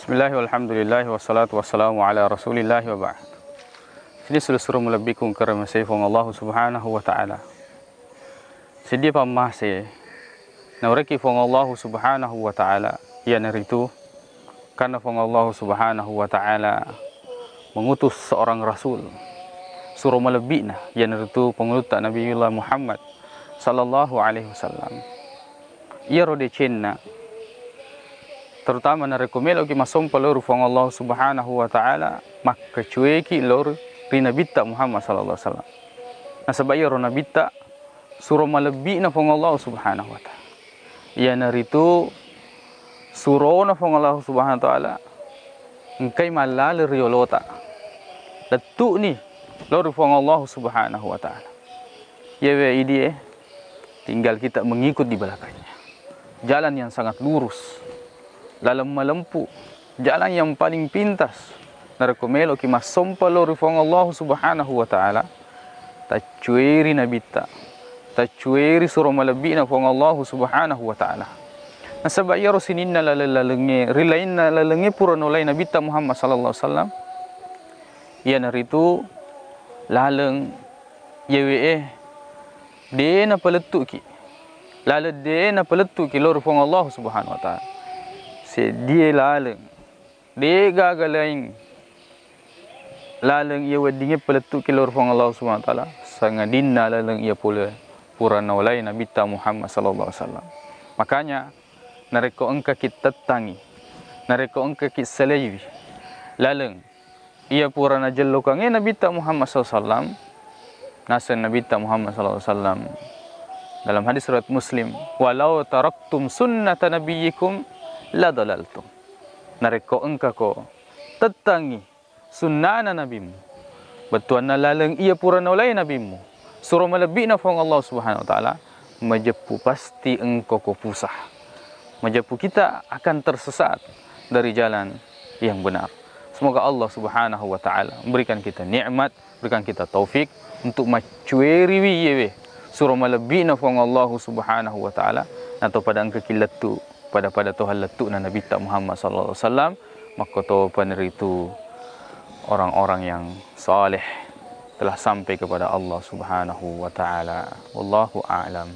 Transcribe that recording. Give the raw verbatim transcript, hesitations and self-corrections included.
Bismillah, walhamdulillah, wassalatu wassalamu ala rasulillah wa ba'd. Sini sulu-sulu malebbiku karena masai Puang Allah Subhanahu wa Ta'ala. Seddie pammase naureki Puang Allah Subhanahu wa Ta'ala, iyanaritu karena Puang Allah Subhanahu wa Ta'ala mengutus seorang rasul, suro malebbi'na, iyanaritu pangulutta Nabiullah Muhammad sallallahu alaihi wasallam. Iyaro decenna, terutama narekko meloki massompa lao ri Puang Allah Subhanahu wa Ta'ala, makkacueki lao ri Nabitta Muhammad sallallahu alaihi wasallam. Nasaba iyaro Nabitta suro malebbi'na Puang Allah Subhanahu wa Ta'ala. Iyanaritu surona Puang Allah Subhanahu wa Ta'ala engkai mallaleng ri olota. Lettu'ni lao ri Puang Allah Subhanahu wa Ta'ala. Iyawe idie, tinggal kita mengikut di belakangnya. Jalan yang sangat lurus, laleng malempu, jalan yang paling pintas. Narekko meloki massompa lao ri Puang Allah Subhanahu wa Ta'ala, taccueri Nabitta, taccueri suro malebbi'na Puang Allah Subhanahu wa Ta'ala. Nasaba iyaro sininna laleng-lalengnge, ri lainna lalengnge pura naolai Nabitta Muhammad sallallahu alaihi wasallam, iyanaritu laleng iyawe e de napalettuki, laleng de napalettuki lao ri Puang Allah Subhanahu wa Ta'ala. Seddie laleng, de gaga laing laleng iya weddingnge palettuki lao ri Puang Allah Subhanahu wa Ta'ala, sangadinna laleng iya pole pura naolai Nabitta Muhammad sallallahu alaihi wasallam. Makanya, narekko engkaki tettangi, narekko engkaki selaiwi laleng iya pura najellokangnge Nabitta Muhammad sallallahu alaihi wasallam, naseng Nabitta Muhammad sallallahu alaihi wasallam dalam hadis riwayat Muslim, "Walau taraktum sunnata nabiyyikum ladalaltum." Narekko engkako tettangi sunnana nabimmu, bettuanna laleng iya pura naolai nabimmu, suro malebbi'na Puang Allah Subhanahu wa Ta'ala, majeppu pasti engkoko pusah. Majeppu kita akan tersesat dari jalan yang benar. Semoga Allah Subhanahu wa Ta'ala memberikan kita nikmat, berikan kita taufik untuk maccueriwi iyewe suro malebbi'na Puang Allah Subhanahu wa Ta'ala, nato pada engkaki lettu, pada-pada toha lettu'na Nabitta Muhammad sallallahu alaihi wasallam, makkotopa naritu orang-orang yang saleh telah sampai kepada Allah Subhanahu wa Ta'ala. Wallahu a'lam.